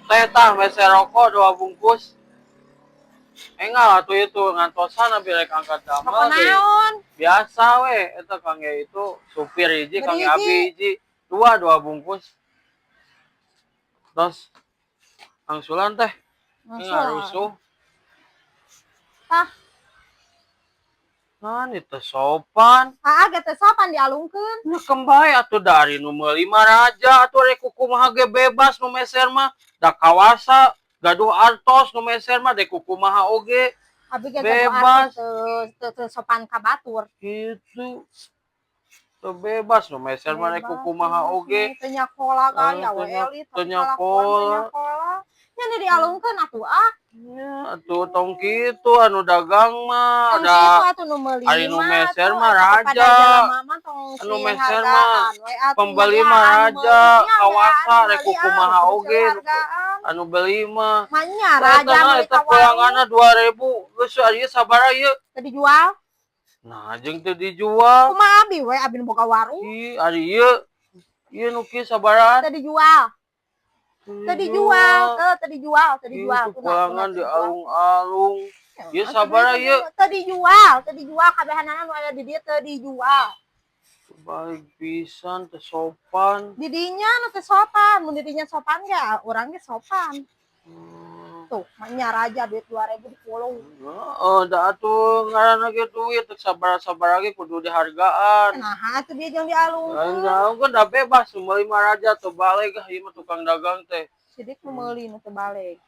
Teh, tah meser rokok dua bungkus. Enggak atuh, itu ngantosan abi rek angkat Rokok damel deui. naon? Biasa we eta kangge itu supir hiji, Beri kangge hiji. Abi hiji, dua dua bungkus. Terus angsulan, Teh. Enggak rusuh. Tah. Nah, itu sopan. Ah, ge teu sopan dialungkeun. Nu kembali atuh dari nu meuli mah raja atuh, rek kumaha ge bebas nu meser mah, da kawasa gaduh artos nu meser mah, dek kumaha oge. Abi ge gaduh Bebas. Artos teu teu sopan ka batur. Gitu teu bebas nu meser mah, rek kumaha oge. Teu nyakola gaya Ah, we elit, teu tapi kalakuan teu nyakola. Nyakola. Nya di dialungkeun atuh ah. Ya atuh tong kitu, anu dagang mah Tong da kitu atuh nu meuli ari nu mah meser atuh, mah eta kepada raja. Jelema mah tong Anu sieun meser mah hargaan we atuh, pembeli nya mah anu raja, meuli nya kawasa anu rek meuli ah, kumaha kudu oge hargaan. Anu beli mah. Manya Eta raja mah meuli eta ka warung. Pulanganna 2000 geus, ari ieu sabaraha ieu? Teu dijual. Nah, jeung teu dijual. Kumaha abi we, abi nu boga warung. Ih, ari ieu ieu nu kieu sabarahan? Teu dijual. Teu dijual, teu teu dijual, teu dijual. Itu Tuna, pulangan tuna, teu di dijual. Alung-alung. Ieu Atuh sabaraha teu ieu? Teu dijual, teu dijual, kabehanana nu aya di dieu teu dijual. Baik pisan, teu sopan. Di dinya nu teu sopan, mun di dinya sopan ge urang ge sopan. Tuh, manya raja duit 2000 dipulung. Heeh, da atuh ngaranna ge duit, teu sabaraha-sabaraha ge kudu dihargaan. Nah, atuh dia jeung Lain dialungkeun. Jauh kan da bebas nu meuli mah raja, teu baleg ah ieu mah tukang dagang teh. Sidik nu meuli nu teu baleg.